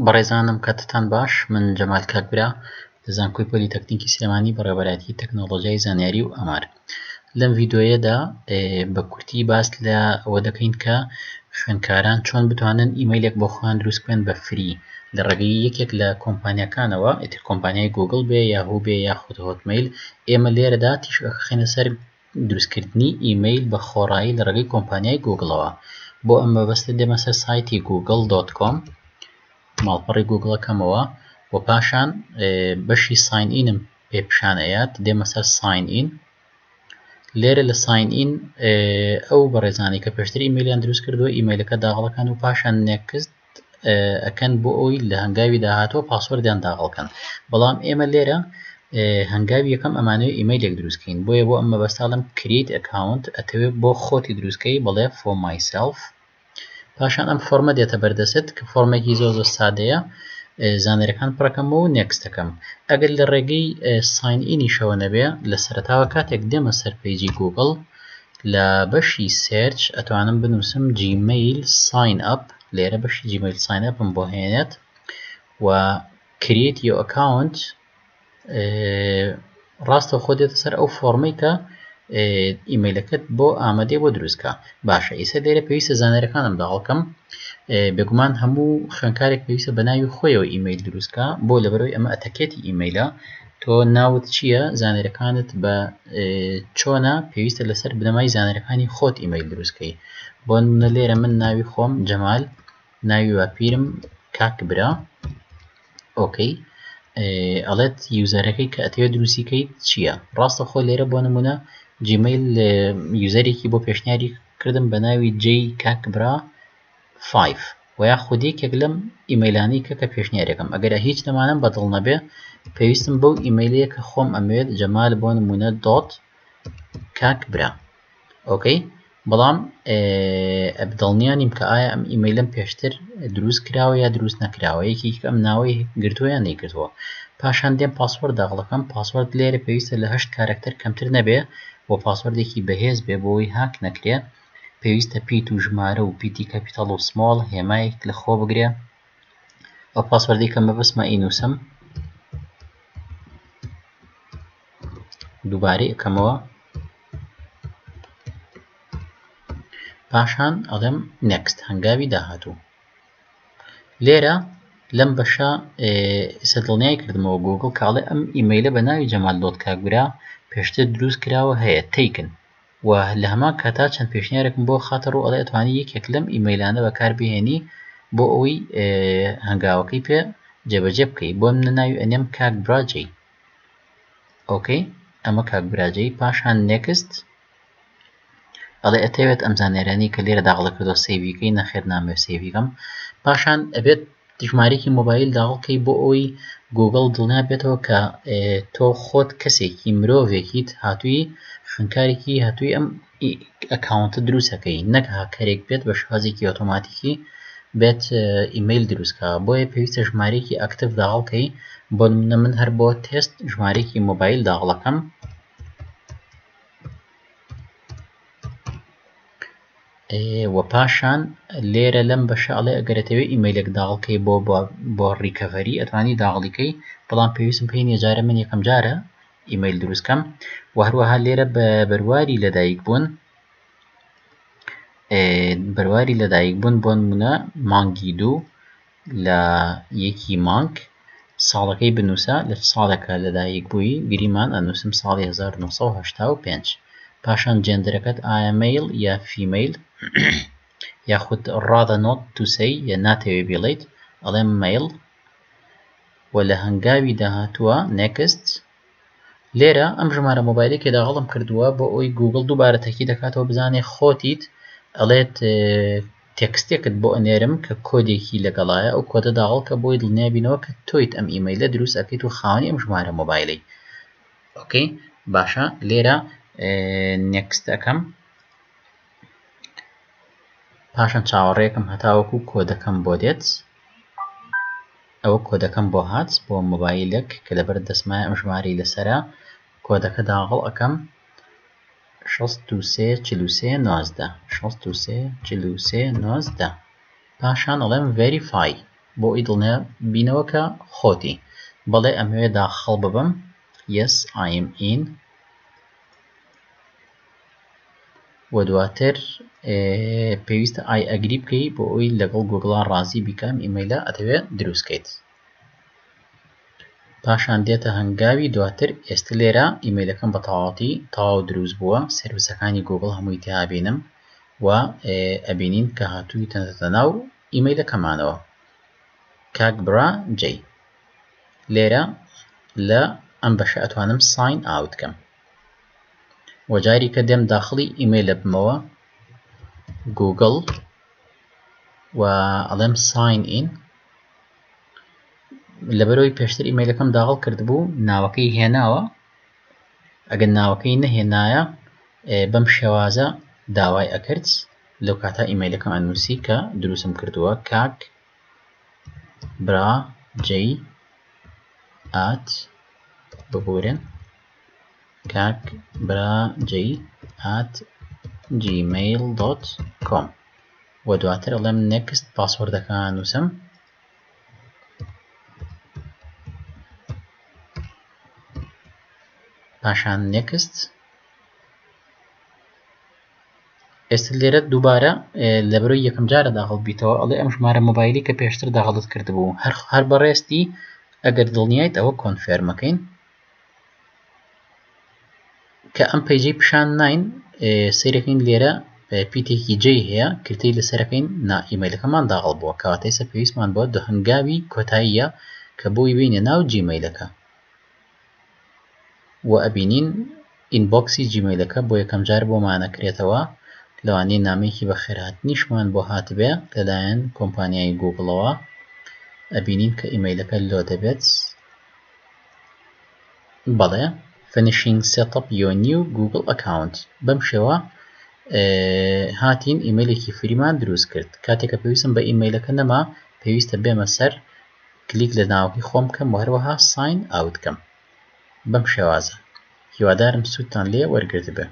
بەڕێزانم کاتتان باش من جەمال کاکبرا لە زانکۆی پۆلیتەکنیکی سلێمانی بەڕێوەبەرایەتی تەکنەڵۆژیای زانیاری و ئامار لەم ڤیدۆیەدا بە کورتی باس لە ئەوە دەکەین کە خوێندکاران چۆن بتوانن ئیمەیلێک بۆ خۆیان دروست بکەن بە free لە ڕێگەی یەکێک لە کۆمپانیاکانەوە ئیتر کۆمپانیای گوگڵ بێ یاهوو بێ یاخود هۆتمەیل ئێمە لێرەدا تیشک ئەخەینە سەر دروستکردنی ئیمەیل بە خۆڕایی لە ڕێگەی کۆمپانیای گووگڵەوە. بۆ ئەم مەبەستە دێمە سەر سایتی گووگڵ dot com، ماڵپەڕی گووگڵەکەمەوە و پاشان بەشی sign in م پێ پیشان ئەیات، دێمە سەر sign in. لێرە لە sign in ئەو بەڕێزانەی کە پێشتر ئیمەیلیان دروست کردووە ئیمەیلەکە داغڵەکەن و پاشان next ئەکەن بۆ ئەوی لە هەنگاوی داهاتوە password یان داغڵکەن بەڵام ئێمە لێرە هەنگاوی یەکەم ئەمانەوێ ئیمەیلێک دروستکەین بۆیە بۆ ئەم مەبەستاڵم create account ئەتەوێ بۆ خۆتی دروستکەی بڵێ for myself پاشان ئەم فۆرمە دێتە بەردەست کە فۆرمێکی زۆر زۆر سادەیە زانەرەکان پڕەکەم و next ەکەم ئەگەر لە ڕێگەی sign in یشەوە نەبێ لە سەرتاوە کاتێک دێمە سەر page ی گوگڵ لە بەشی search ئەتوانم بنووسم Gmail sign up لێرە بەشی Gmail sign up م بۆ هێنێت و create your account ڕاستەوخۆ دێتە سەر ئەو فۆرمەی کە ئیمەیلەکەت بۆ ئامادەی بۆ دروستکە باشە ئیسە لێرە پێویستە زانەرەکانم داڵکەم بێگومان هەموو خوێنکارێک پێویستە بە ناوی خۆیەوە ئیمەیل دروستکە بۆ لەبەرەوەی ئەمە ئەتەکێتی ئیمەیلە تۆ ناوت چییە زانەرەکانت بە چۆنە پێویستە لەسەر بنەمای زانەرەکانی خۆت ئیمەیل دروستکەی بۆ نمونە لێرە من ناوی خۆم جەمال ناوی باپیرم کاک برا okay ئەڵێت user ەکەی کە ئەتەوێت دروستی کەیت چییە ڕاستە خۆ لێرە بۆ نمونە جیمەیل user ێکی بۆ پێشنیاری کردم بە ناوی جەی کاک برا 5 و یاخود یەکێک لەم ئیمەیلانەی کە کە پێشنیارەکەم ئەگەر هیچ لەمانەم بەدڵ نەبێ پێویستم بەو ئیمەیلەیە کە خۆم ئەمەوێت جەمال بۆ نمونە dot کاک برا okay بەڵام دڵنیا نیم کە ئایا ئەم ئیمەیلم پێشتر دروست کراوە یا دروست نەکراوە یەکێک ئەم ناوەی گرتووە یان نەیگرتووە پاشان دێم password داخڵەکەم password لێرە پێویستە لە هەشت کارەکتەر کەمتر نەبێ و password ێکی بەهێز بێ بۆی هاک نەکرێ پێویستە پیت و ژمارە و پیتی capital و small هێمایەک لە خۆ بگرێ ئەو password ی کە مەبەستمە ئینوسم دووبارەی ئەکەمەوە پاشان ئەڵێم next هەنگاوی داهاتوو لێرە لەم بەشە ئێستا دڵنیای کردمەوە گوگڵ کاڵێ ئەم ئیمەیلە بە ناوی جەمال dot کاکبرا پێشتر دروست کراوە هەیە taken و لە هەمان کاتا چەند پێشنیارێکم بۆ خاتە ڕوو ئەڵێ ئەتوانی یەکێک لەم ئیمەیلانە بەکاربهێنی بۆ ئەوەی هەنگاوەکەی پێ جێبەجێ بکەی بۆ منە ناوی ئەنێم کاک براجەی okay ئەمە کاک براجەی پاشان next ئەڵێ ئەتەوێت ئەم زانیارانەی کە لێرە داخڵە کردەوە save ی کەی نەخێر نامەوێت save ی کەم پاشان ئەبێت ژمارەیەکی مۆبایل داخڵکەی بۆ ئەوەی گوگڵ دڵنیا بێتەوە کە تۆ خۆت کەسێکی مرۆڤێکیت هاتووی خوێندکارێکی هاتووی ئەم account ە دروستەکەی نەک هاکەرێک بێت بە شێوازێکی ئۆتۆماتیکی بێت ئیمەیل دروستکە بۆیە پێویستە ژمارەیەکی active داخڵکەی بۆ نمونە من هەر بۆ تێست ژمارەیەکی مۆبایل داخڵەکەم و پاشان لێرە لەم بەشە ئەڵێ ئەگەر ئەتەوێ ئیمەیلێک داخڵکەی بۆ بۆ recovery ئەتوانی داخڵیکەی بەڵام پێویستم پێی نییە جارە من یەکەم جارە ئیمەیل دروست کەم و هەروەها لێرە بە بەرواری لەدایک بوون بەرواری لەدایک بوون بۆ نمونە مانگی دوو لە یەکی مانگ ساڵەکەی بنووسە لە چ ساڵێکە لەدایک بووی گریمان ئەنووسم ساڵی 1985 پاشان gender ەکەت ئایا male یا female یاخود rather not to say یا ناتەوێ بیڵێیت ئەڵێم male و لە هەنگاوی داهاتووە next لێرە ئەم ژمارە مۆبایلەی کە داغڵم کردووە بۆ ئەوی گوگڵ دووبارە تەکی دەکاتەوە بزانێ خۆتیت ئەڵێت text ێکت بۆ ئەنێرم کە کۆدێکی لەگەڵایە ئەو کۆدە داغڵ کە بۆی دڵنیا بینەوە کە تۆیت ئەم ئیمەیلە دروست ئەکەیت و خاوەنی ئەم ژمارە مۆبایلەی okay باشە لێرە next ئەەکەم پاشان چاوەڕێکم هەتاوەکو کۆدەکەم بۆ دێت ئەوە کۆدەکەم بۆ هات بۆ مۆبایلێک کە لەبەر دەستمایە ئەم ژمارەی لەسەرە کۆدەکە داغڵ ئەکەم 63 43 19 63 43 19 پاشان ئەڵێم verify. بۆ ئەوی دڵنیا بینەوە کە خۆتی. بەڵێ ئەمەوێ داخڵ ببم Yes I am in و دواتر پێویستە I agree بکەی بۆ ئەوی لەگەڵ گوگڵا ڕازی بی کە ئەم ئیمەیلە ئەتەوێ دروست کەیت. پاشان دێتە هەنگاوی دواتر ئێستە لێرە ئیمەیلەکەم بە تەواوەتی تەواو دروست بووە سێرڤسەکانی گوگڵ هەمووی تیا بینم و ئەبینین کە هاتوویتەنەتە ناو ئیمەیلەکەمانەوە کاک برا جەی لێرە لە ئەم بەشە ئەتوانم sign out کەم و جاری کە دێم داخڵی ئیمەیلە بمەوە گوگڵ و ئەڵێم sign in لەبەرەوەی پێشتر ئیمەیلەکەم داخڵ کردبوو ناوەکەی هێناوە ئەگەر ناوەکەی نەهێنایە بەم شێوازە داوای ئەکرد لەو کاتە ئیمەیلەکەم ئەنووسی کە دروستم کردووە کاک برا جەی at ببورن کاک برا جەی at gmail.com و دواتر ئەڵێم next password ەکە نووسم پاشان next ئێستا لێرە دووبارە لەبەرەوەی یەکەم جارە داخڵ بیتەوە ئەڵێ ئەم ژمارە مۆبایلی کە پێشتر داخڵت کردبوو هەر هەر بەڕێستی ئەگەر دڵنیایت ئەوە confirm ەکەین کە ئەم page ەی پیشان ناین سەیرەکەین لێرە پیتێکی J هەیە کرتەی لەسەرەکەین نا ئیمەیلەکەمان داخڵ بووە کەواتە ئێستا پێویستمان بۆ دو هەنگاوی کۆتاییە کە بۆی بینە ناو جیمەیلەکە و ئەبینین inbox ی جیمەیلەکە بۆ یەکەم جار بۆمان ئەکرێتەوە لەوانەیە نامەیەکی بەخێرهاتنیشمان بۆ هاتبێ لەلایەن کۆمپانیای گوگڵەوە ئەبینین کە ئیمەیلەکە load دەبێت بەڵێ Finishing Setup Your New Google Account بەم شێوە هاتین ئیمەیلێکی free مان دروست کرد کاتێک کە پێویستم بە ئیمەیلەکە نەما پێویستە بێمە سەر کلیک لە ناوەکەی خۆم بکەم و هەروەها sign out کەم بەم شێوازە هیوادارم سوودتان لێ وەرگرتبێ.